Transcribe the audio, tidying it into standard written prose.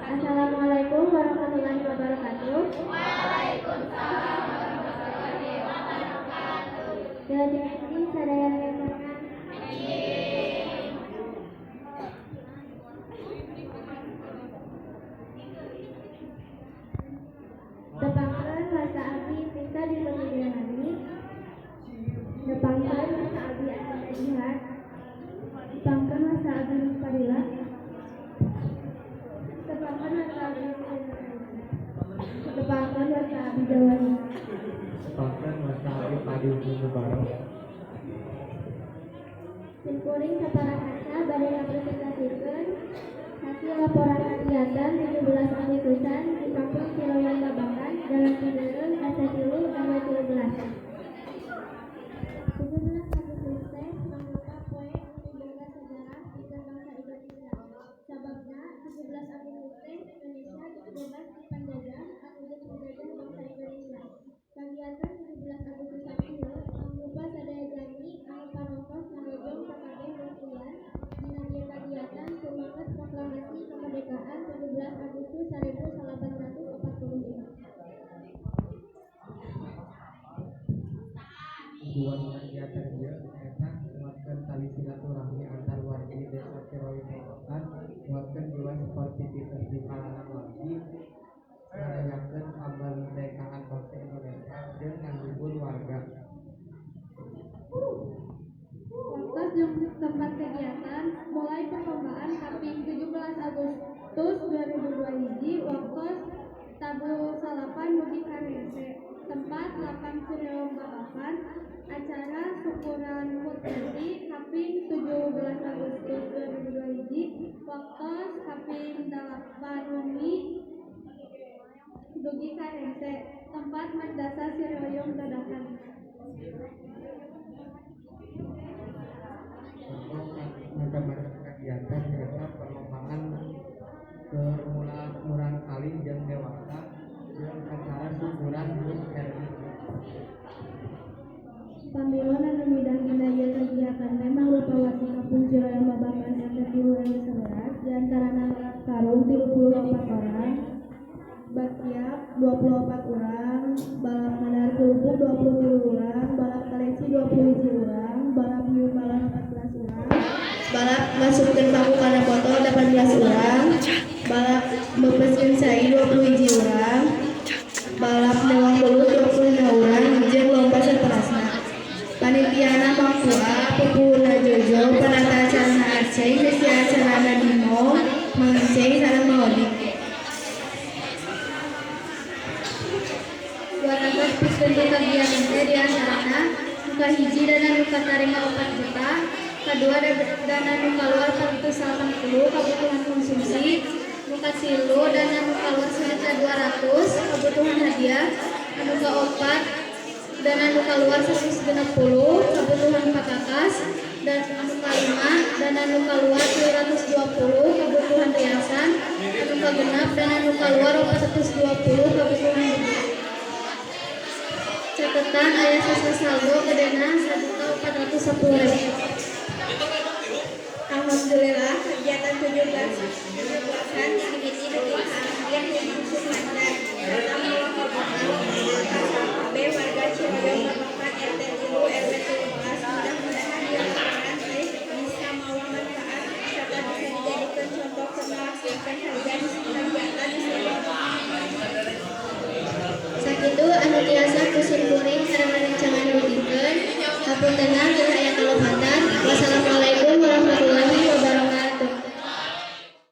Assalamualaikum warahmatullahi wabarakatuh. Waalaikumsalam warahmatullahi wabarakatuh. Wilujeng enjing sadaya rerencangan. Enjing. Tepangkeun, wasta abdi Tisa Diputri Dewangi. Tepangkeun, wasta abdi Ananda Jihan. Tepangkeun, wasta abdi Fadila. Tepangkeun, wasta abdi Aisyah. Tepangkeun, wasta abdi Jawani. Tepangkeun, wasta abdi Padi Mubarok. Simkuring sapara kanca bade ngapresentasikeun hasil laporan kegiatan 17 Agustusan di Kampung Ciroyom Babakan, Jalan Ciberem, RT 3 RW 13. 17 Agustus teh mangrupa poe anu miboga sejarah pikeun bangsa Indonesia. Sababna, 17 Agustus teh Indonesia geus bebas ti panjajah anu geus ngajajah bangsa Indonesia. Kagiatan 17 Agustusan ieu mangrupa sadaya jalmi anu parantos ngarojong sakabeh bagian dina ieu kagiatan sumanget proklamasi kemerdekaan 17 Agustus 1845. Tujuan kagiatan ieu nyaeta nguatkeun tali silaturahmi antar wargi Desa Ciroyom Babakan, nguatkeun jiwa sportivitas di kalangan wargi, ngarayakeun kamerdekaan bangsa Indonesia, jeung ngahibur warga. Waktos jeung tempat kegiatan mulai perlombaan kaping 17 Agustus 2021, waktos tabuh 9 dugi ka rengse, tempat Lapang Ciroyom Babakan. Acara syukuran HUT RI kaping 17 Agustus 2021, waktos kaping 8 wengi dugi ka rengse, tempat Madrasah Ciroyom Dadakan. Contoh macam-macam kegiatan nyaeta perlombaan keur murangkalih jeung dewasa jeung acara syukuran HUT RI. Pamilon anu midang dina ieu kagiatan teh mangrupa wargi Kampung Ciroyom Babakan RT 3 RW 11, di antarana balap karung 34 orang, bakyak 24 urang, balap ngadahar kerupuk 23 urang, balap kaleci 21 urang, balap nyium balon 14 urang, balap ngasupkeun paku kana botol 18 urang, balap meupeuskeun cai 21 urang, balap newang belut 25 urang, jeung lomba saterasna. Panitiana Mang Kua, pupuhuna Jojo, panata acarana Aceng, ngisi acarana Dino, Mang Ceng, sareng Mang Odik. Warangkat pikeun kagiatan teh di antarana: nu kahiji, dana nu katarima 4 juta, kadua, dana nu kaluar 480 kabutuhan konsumsi, nu katilu, dana nu kaluar 1.200.000 kabutuhan hadiah, anu kaopat, dana nu kaluar 160 kabutuhan pakakas, dan anu kalima, dana nu kaluar 320 kabutuhan riasan, anu kagenep, dana nu kaluar 420 kabutuhan buku. Catetan, aya sisa saldo gedena 1.410.000. Alhamdulillah, kegiatan 17 17-an dimimiti dugi ka akhir lumangsung lancar sarta mawa kabungah ka sakabeh warga Ciroyom Babakan RT 3 RW 13. Mudah-mudahan ieu laporan teh bisa mawa manfaat sarta bisa dijadikeun contoh keur ngalaksanakeun kagiatan nu serupa. Sakitu anu tiasa ku simkuring sareng rerencangan dugikeun. Hapuntenna bila